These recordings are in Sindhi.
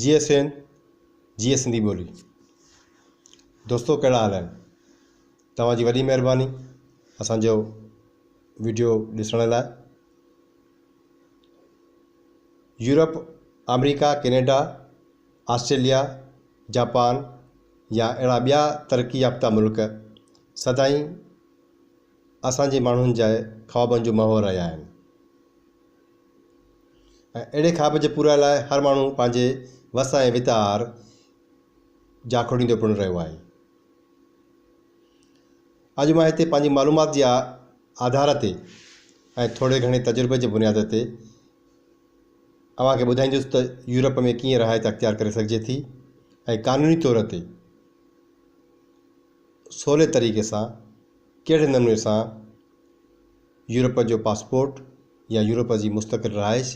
جيئي سنڌ جيئي سنڌي ٻولي دوستو ڪهڙا حال آهن توهان جي وڏي مهرباني اسان جو ويڊيو ڏسڻ لاء يورپ آمريڪا ڪينيڊا آسٽريليا جاپان يا اهڙا ٻيا ترقي يافته ملڪ سدائين اسان جي ماڻهن جي خوابن جو محور رهيا آهن ۽ اهڙي خواب جي پورائي لاء هر ماڻهو پنهنجي وس ۽ وت آهر جاکوڙيندو پڻ رهيو آهي. اڄ مان هتي پنهنجي معلومات جي آڌار تي ۽ ٿوري گهڻي تجربي جي بنياد تي اوهان کي ٻڌائيندس ته يورپ ۾ ڪيئن رهائت اختيار ڪري سگهجي ٿي ۽ قانوني طور تي سولي طريقي سان ڪهڙي نموني سان يورپ جو پاسپورٽ يا يورپ جي مستقل رهائش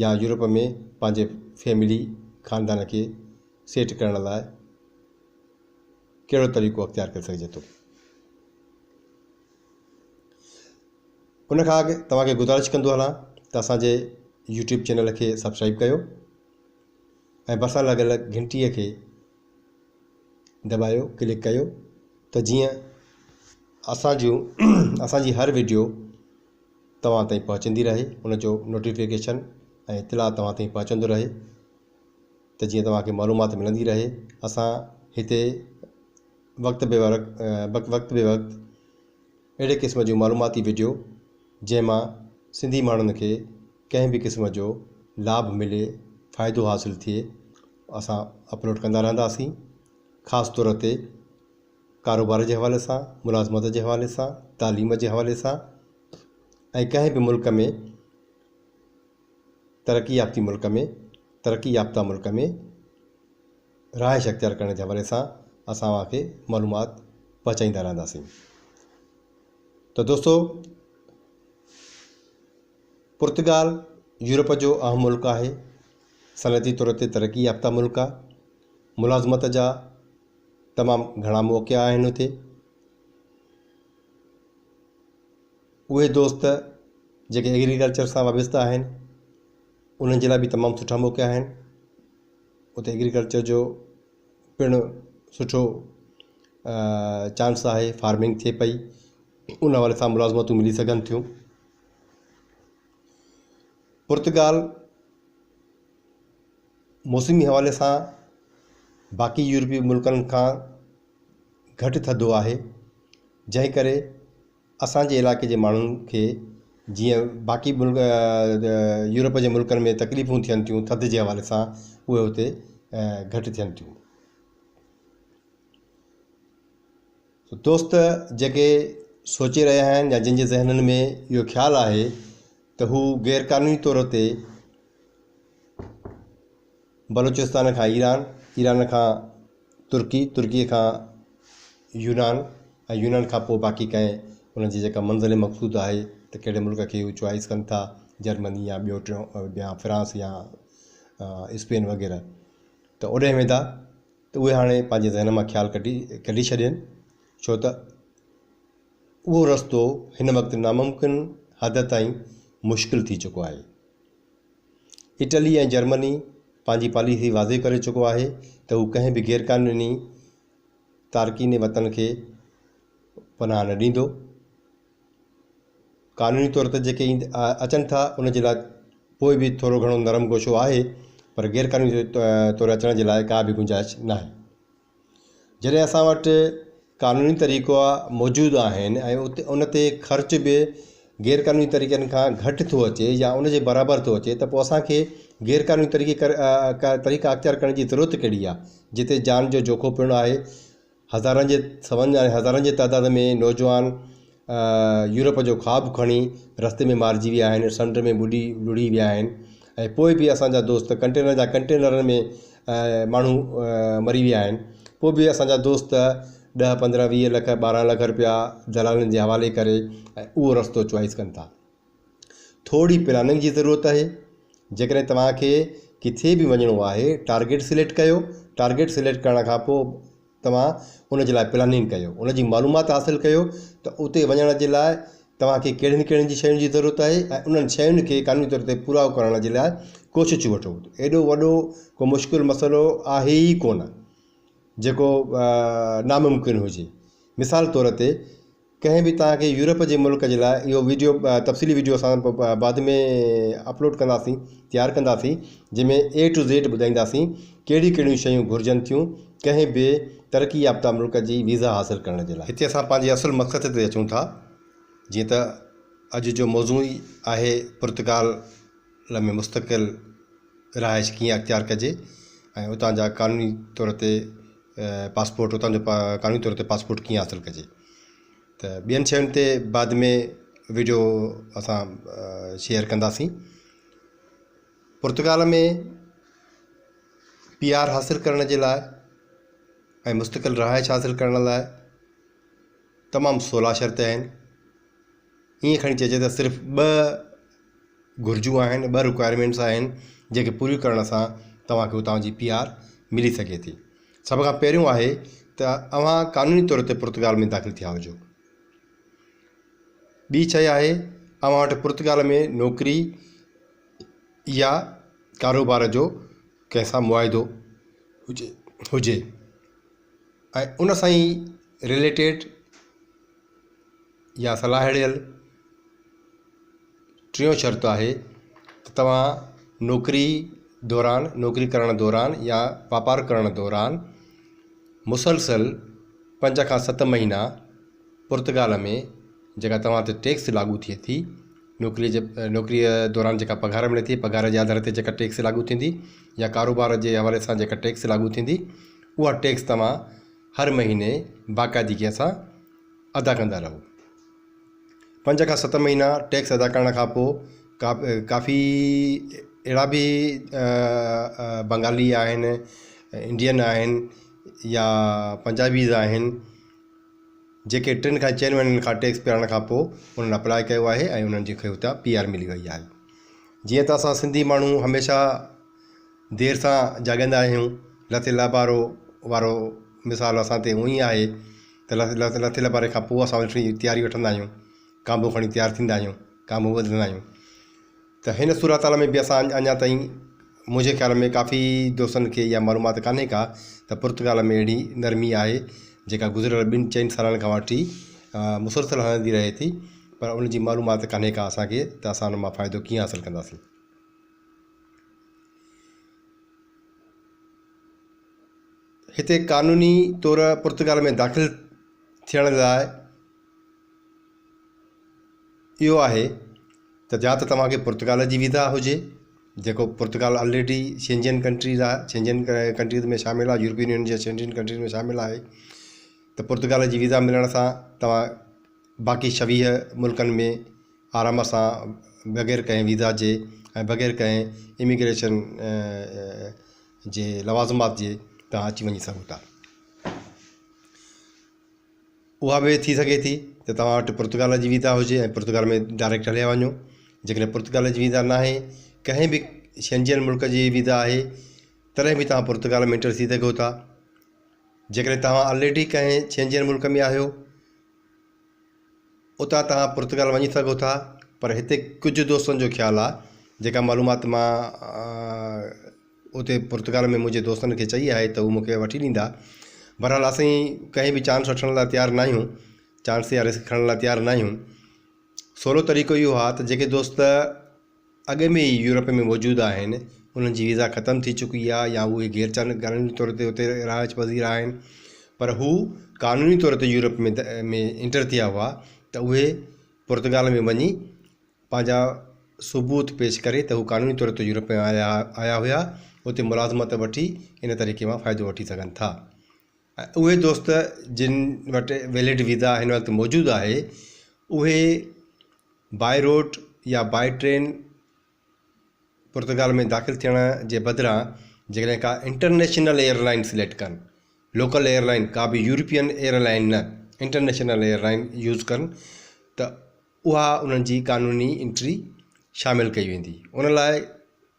يا يورپ ۾ پنهنجي فيملي، خاندان، کي سيٽ ڪرڻ لاء ڪهڙو طريقو اختيار ڪري سگهجي ٿو. ان کان اڳ توهان کي گذارش ڪندو هلان ته اسان جي يوٽيوب چينل کي سبسڪرائب ڪيو ۽ ڀرسان لڳل گهنٽي کي دٻايو ڪلڪ ڪيو ته جيئن اسان جون اسان جي هر وڊيو توهان تائين پهچندي رهي ان جو نوٽيفڪيشن ۽ اطلاع توهان تائين پهچندو رهي ته جيئن توهان کي معلومات ملندي رهي اسان هتي وقت بي وقت وقت بي وقت اهڙي قسم جون معلوماتي وڊيو جنهن مان سنڌي ماڻهن کي ڪنهن به قسم جو لاڀ ملي فائدو حاصل ٿئي اسان اپلوڊ ڪندا رهنداسين خاص طور تي ڪاروبار جي حوالي سان ملازمت جي حوالي سان تعليم جي حوالي سان ۽ ڪنهن به ملڪ ۾ ترقي يافتي ملڪ ۾ ترقي يافته ملڪ ۾ رهائش اختيار ڪرڻ جي حوالي سان اسان اوهان کي معلومات پهچائيندا رهنداسين ته دوستو پرتگال يورپ جو اهم ملڪ آهي. صنعتي طور تي ترقي يافته ملڪ آهي. ملازمت جا تمام گهڻا موقعا آهن اتي. اهي دوست جيڪي ايگريڪلچر سان وابسته آهن انهن جي لاء به تمام سٺا موقعا آهن. اتي ايگريڪلچر جو پڻ سٺو چانس آهي فارمنگ ٿئي پئي ان حوالي سان ملازمتون ملي سگهن ٿيون. پرتگال موسمي حوالي سان باقي يورپي ملڪن کان گهٽ ٿڌو آهي جنهن ڪري اسان جي علائقي جي ماڻهن کي جيئن باقي ملڪ يورپ جي ملڪن ۾ تڪليفون ٿين ٿيون ٿڌ جي حوالي سان اهي اتي گهٽ ٿين ٿيون. دوست جيڪي سوچي رهيا آهن يا جن جي ذهنن ۾ اهو خيال آهي ته هو غير قانوني طور تي بلوچستان کان ايران، ايران کان ترڪي، ترڪي کان يونان ۽ يونان کان پوء باقي ڪنهن انهن جي جيڪا منزل مقصود آهي ته ڪهڙي ملڪ کي هو چوائس ڪن ٿا جرمني يا ٻيو ٽيون يا فرانس يا اسپين وغيره ته اوڏانهن ويندا ته اهي هاڻي پنهنجي ذهن مان خيال ڪڍي ڪڍي ڇڏين ڇو ته اهو رستو هن وقت ناممڪن حد تائين مشڪل ٿي چڪو آهي. اٽلي ۽ جرمني پنهنجي پاليسي واضح ڪري چڪو آهي ته هو ڪنهن به غيرقانوني تارڪين وطن کي پناهه نه ڏيندو. قانوني طور تي جيڪي اچن ٿا ان جي لاء پوء به ٿورو گهڻو نرم گوشو آهي پر غير قانوني طور اچڻ جي لاء ڪا به گنجائش ناهي. جڏهن اسان وٽ قانوني طريقا موجود آهن ۽ ان تي خرچ به غير قانوني طريقن کان گهٽ ٿو اچي يا ان جي برابر ٿو اچي ته پوء اسان کي غير قانوني طريقي طريقا اختيار ڪرڻ جي ضرورت ڪهڙي آهي جتي جان جو جوکو پڻ آهي هزارن جي سون ۽ هزارن جي تعداد ۾ نوجوان يورپ جو خواب کڻي رستي ۾ مارجي ويا آهن، سمنڊ ۾ ٻڏي لڙهي ويا آهن ۽ پوء به اسان جا دوست ڪنٽينر جا ڪنٽينرن ۾ ماڻهو مري ويا آهن پوء به اسان جا دوست ڏهه پندرهن 20 لک 12 لک رپيا دلالن جي حوالي ڪري ۽ اهو رستو چوائس ڪن ٿا. ٿوري پلاننگ جي ضرورت آهي جيڪڏهن توهان کي ڪٿي به وڃڻو آهي ٽارگيٽ سليڪٽ ڪيو ٽارگيٽ سليڪٽ ڪرڻ کان پوء توهان ان جي لاء پلاننگ ڪيو ان جي معلومات حاصل ڪيو ته اتي وڃڻ جي لاء توهان کي ڪهڙين ڪهڙين جي شين جي ضرورت آهي ۽ انهن شين کي قانوني طور تي پورو ڪرڻ جي لاء ڪوشش وٺو. ايڏو وڏو ڪو مشڪل مسئلو آهي ئي ڪونه جيڪو ناممڪن هجي. مثال طور تي ڪنهن به توهان کي يورپ جي ملڪ جي لاء اهو ويڊيو تفصيلي ويڊيو اسان بعد ۾ اپلوڊ ڪنداسين تيار ڪنداسين جنهن ۾ اي ٽو زيڊ ٻڌائينداسين ڪهڙيون ڪهڙيون شيون گهرجن ٿيون ڪنهن به ترقي يافته ملڪ جي ويزا حاصل ڪرڻ جي لاء. هتي اسان پنهنجي اصل مقصد تي اچون ٿا جيئن ته اڄ جو موضوع ئي آهي پرتگال ۾ مستقل رهائش ڪيئن اختيار ڪجي ۽ اتان جا قانوني طور تي پاسپورٽ اتان جو قانوني طور تي پاسپورٽ ڪيئن حاصل ڪجي ته ٻين شين تي بعد ۾ وڊيو اسان شيئر ڪنداسين پرتگال ۾ پي آر حاصل ڪرڻ جي لاء ۽ مستقل رهائش حاصل ڪرڻ لاء تمام سولا شرط آهن ائين کڻي چئجي ته صرف ٻه گهرجون آهن ٻه رڪوائرمينٽس آهن جيڪي پوريون ڪرڻ سان توهان کي اتان جي پي آر ملي سگهي ٿي سڀ کان پهريون آهي ته اوهان قانوني طور تي پرتگال ۾ داخل ٿيا هجو ٻي شيء آهي اوهان وٽ پرتگال ۾ نوڪري يا ڪاروبار جو ڪنهن سان معاهدو هجي هجي ۽ ان سان ئي رليٽيڊ يا صلاحڙيل ٽيون شرط آهي ته توهان نوڪري دوران نوڪري ڪرڻ دوران يا واپار ڪرڻ دوران مسلسل پنج کان ست مهينا پرتگال ۾ جيڪا توهان تي ٽيڪس لاڳو ٿئي ٿي نوڪري جي نوڪري دوران جيڪا پگهار ملي ٿي پگهار جي آڌار تي جيڪا ٽيڪس لاڳو ٿيندي يا ڪاروبار جي حوالي سان جيڪا ٽيڪس لاڳو ٿيندي اها ٽيڪس توهان هر مهيني باقاعدگيء سان ادا ڪندا رهو. پنج کان ست مهينا ٽيڪس ادا ڪرڻ کان پوء ڪافي اهڙا به بنگالي آهن، انڊين آهن يا پنجابيز آهن جيڪي ٽن کان چئن مهينن کان ٽيڪس پيارڻ کان پوء انهن اپلاء ڪيو آهي ۽ انهن جي کي اتان پي آر ملي وئي آهي. جيئن ته اسان سنڌي ماڻهو هميشه دير سان جاڳندا آهيون، لٿي لابارو وارو مثال اسان تي اونئي آهي ته لٿي لاباري کان پوء اسان وٺي تياري وٺندا آهيون، ڪانڀو کڻي تيار ٿيندا آهيون، ڪانڀو ٻڌندا آهيون ته هن صورتحال ۾ به اسان اڃا تائين منهنجي خيال ۾ ڪافي دوستن کي اها معلومات ڪانهي ڪا ته پرتگال ۾ اهڙي نرمي آهي جيڪا گذريل ٻن چئن سالن کان وٺي مسلسل هلندي رهي ٿي پر ان جي معلومات ڪانهي ڪا اسان کي ته اسان ان مان فائدو ڪيئن حاصل ڪنداسين. هتي قانوني طور پرتگال ۾ داخل ٿيڻ لاء اهو آهي ته يا ته توهان کي پرتگال جي ويزا هجي جيڪو پرتگال آلريڊي شينجن ڪنٽريز آهي شينجن ڪنٽريز ۾ شامل آهي يورپين يونين جي شينجن ڪنٽريز ۾ شامل آهي ته پرتگال جي ويزا ملڻ سان توهان باقي ڇويهه ملڪن ۾ آرام سان بغير ڪنهن ويزا جي ۽ بغير ڪنهن اميگريشن جي لوازمات جي توهان اچي وڃي سگهو ٿا. اها به ٿي سگهي ٿي ته توهان وٽ پرتگال جي ويزا هجي ۽ پرتگال ۾ ڊائريڪٽ هليا وڃو جيڪڏهن پرتگال جي ويزا ناهي ڪنهن به شينجن ملڪ جي ويزا آهي تڏهن به توهان پرتگال ۾ انٽر ٿي سگهو ٿا جيڪڏهن توهان آلريڊي ڪنهن شينجن ملڪ ۾ آهيو اتان توهان پرتگال وڃي سگهو ٿا پر هتي ڪجهه دوستن جو خيال آهي جيڪا معلومات مان اتي پرتگال ۾ منهنجي دوستن کي چئي آهي ته هو مونکي وٺي ڏيندا بهرحال اسين ڪنهن به چانس وٺڻ لاء تيار نه آهيون چانس يا رسڪ کڻڻ لاء تيار نه آهيون سولو طريقو اهو آهي ته جيڪي دوست اڳ ۾ ئي يورپ ۾ موجود آهن انهن جي ويزا ختم ٿي چڪي آهي يا اهي غير قانوني طور تي اتي رهائش پذير آهن پر هو قانوني طور تي يورپ ۾ ۾ انٽر ٿيا هئا ته اهي پرتگال ۾ وڃي پنهنجا ثبوت پيش ڪري ته هو قانوني طور تي يورپ ۾ آيا آيا هيا اتي ملازمت وٺي ان طريقي مان فائدو وٺي سگهن ٿا ۽ اهي دوست جن وٽ ويلڊ ويزا هن وقت موجود آهي اهي باء روڊ يا باء ٽرين پرتگال ۾ داخل ٿيڻ جي بدران جيڪڏهن ڪا انٽرنيشنل ايئر لائن سليڪٽ ڪن، لوڪل ايئر لائن ڪا به يورپين ايئر لائن نه، انٽرنيشنل ايئر لائن يوز ڪن ته اها انهن جي قانوني انٽري شامل ڪئي ويندي. ان لاء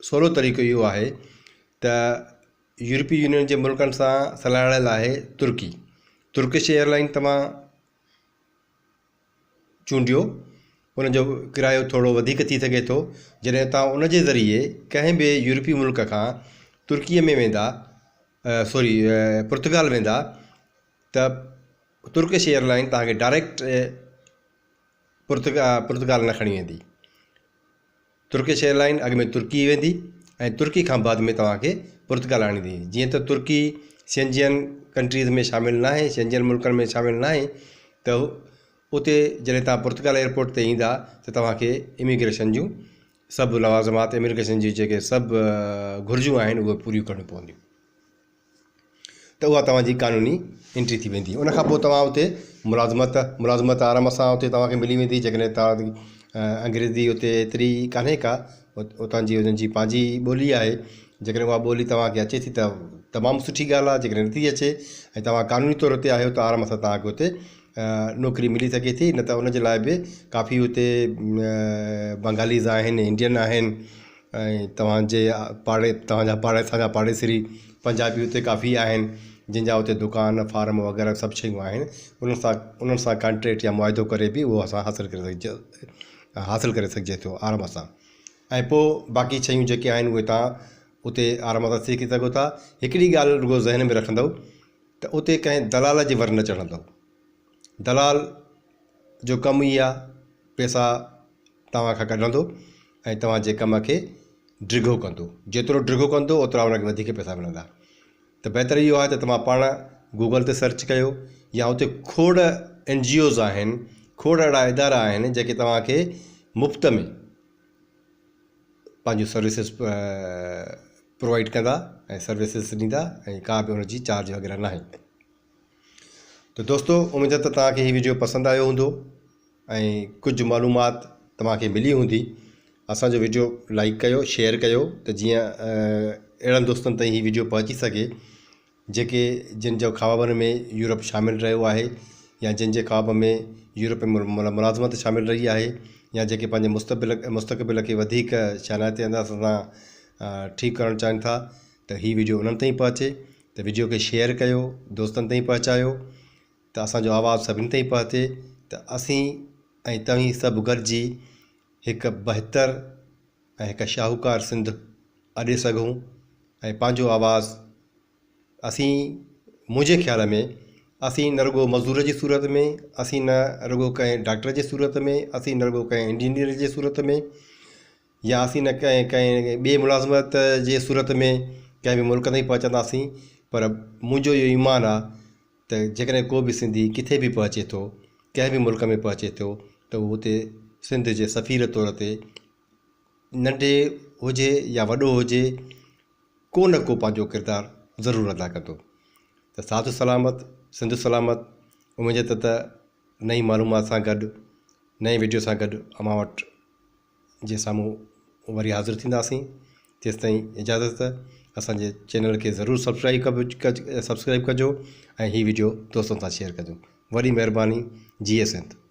سولو طريقو اهو آهي ته يورپي يونين جي ملڪن سان سلهاڙيل آهي ترڪي. ترڪش ايئر لائن توهان چونڊيو ان جو ڪرايو ٿورو وڌيڪ ٿي سگهي ٿو جڏهن توهان ان جي ذريعي ڪنهن به يورپي ملڪ کان ترڪي ۾ ويندا سوري پرتگال ويندا ته ترڪش ايئر لائن توهان کي ڊائريڪٽ پرتگال نه کڻي ويندي ترڪش ايئر لائن اڳ ۾ ترڪي ويندي ۽ ترڪي کان بعد ۾ توهان کي پرتگال آڻيندي جيئن ته ترڪي شينجين ڪنٽريز ۾ شامل ناهي شينجين ملڪن ۾ شامل ناهي ته اتي جڏهن توهان پرتگال ايئرپورٽ تي ايندا ته توهان کي اميگريشن جون سڀ لوازمات اميگريشن جون جيڪي سڀ گهرجون آهن اهي پوريون ڪرڻيون پونديون ته اها توهان جي قانوني انٽري ٿي ويندي ان کان پوء توهان اتي ملازمت ملازمت آرام سان اتي توهان کي ملي ويندي جيڪڏهن توهان انگريزي اتي ايتري ڪانهي ڪا اتان جي انهن جي پنهنجي ٻولي آهي جيڪڏهن اها ٻولي توهان کي اچي ٿي ته تمام سٺي ڳالهه آهي جيڪڏهن نٿي اچي ۽ توهان قانوني طور تي آهيو ته آرام سان توهان کي اتي نوڪري ملي سگهي ٿي نه ته ان جي لاء به ڪافي اتي بنگاليز آهن انڊين آهن ۽ توهان جي پاڙي توهان جا پاڙي اسان جا پاڙيسري پنجابي اتي ڪافي آهن جن جا اتي دڪان فارم وغيره سڀ شيون آهن انهن سان انهن سان ڪانٽريڪٽ يا معاهدو ڪري به اهو اسان حاصل ڪري سگهجي حاصل ڪري سگهجي ٿو آرام سان ۽ پوء باقي شيون جيڪي آهن اهي توهان اتي آرام سان سکي سگهو ٿا هڪڙي ڳالهه رڳو ذهن ۾ رکندؤ ته اتي ڪنهن دلال جي ور نه چڙهندؤ دلال جو ڪم ئي آهي پئسا توهان کان ڪڍندو ۽ توهان جي ڪم کي ڊگهو ڪندو جيترو ڊگهو ڪندو اوترا ان کي وڌيڪ پئسا ملندا ته بهتر اهو آهي ته توهان پاڻ گوگل تي سرچ ڪيو يا اتي کوڙ اين جي اوز آهن کوڙ اهڙا ادارا آهن جيڪي توهان کي مفت ۾ پنهنجون سروسز پرووائيڊ ڪندا ۽ سروسز ڏيندا ۽ ڪا به ان جي چارج وغيره ناهي ته دوستو اميد ته توهان کي هي وڊيو پسند آيو هوندو ۽ ڪجهه معلومات توهان کي ملي هوندي اسان جو وڊيو لائڪ ڪيو شيئر ڪيو ته جيئن اهڙن دوستن تائين هي وڊيو پهچي سگهي جيڪي جن جو خوابن ۾ يورپ شامل رهيو آهي يا جن جي خواب ۾ يورپ ۾ ملازمت شامل رهي آهي يا جيڪي پنهنجي مستقبل مستقبل کي وڌيڪ شانائتي انداز سان ٺيڪ ڪرڻ چاهين ٿا ته هي وڊيو انهن تائين پهچي ته وڊيو کي شيئر ڪيو دوستن تائين پهچايو ته اسان جو آواز سڀني تائين پهچي ته اسين ۽ توهين سڀ گڏجي هڪ بهتر ۽ هڪ شاهوڪار سنڌ اڏي سگهون ۽ پنهنجو آواز اسين منهنجي خيال ۾ اسين نه رڳو مزدور جي صورت ۾ اسين نه رڳو ڪنهن ڊاڪٽر جي صورت ۾ اسين نه رڳو ڪنهن انجنيئر جي صورت ۾ يا اسين نه ڪنهن ڪنهن ٻئي ملازمت جي صورت ۾ ڪنهن به ملڪ تائين پهچنداسين پر منهنجو اهو ايمان آهي ته جيڪڏهن ڪو به سنڌي ڪٿي به پهچي ٿو ڪنهن به ملڪ ۾ پهچي ٿو ته هو اتي سنڌ جي سفير طور تي ننڍي هجي يا وڏو هجي ڪو نه ڪو پنهنجو ڪردار ضرور ادا ڪندو ته ساڌ سلامت سنڌ سلامت اميد ته نئين معلومات سان گڏ نئين وڊيو سان گڏ اوهان وٽ جي سامهون وري حاضر ٿينداسين تيستائين اجازت اسان جي چينل کي ضرور سبسڪرائب سبسڪرائب ڪجو ۽ هي وڊيو دوستن سان شيئر ڪجو وڏي مهرباني جيئي سنڌ.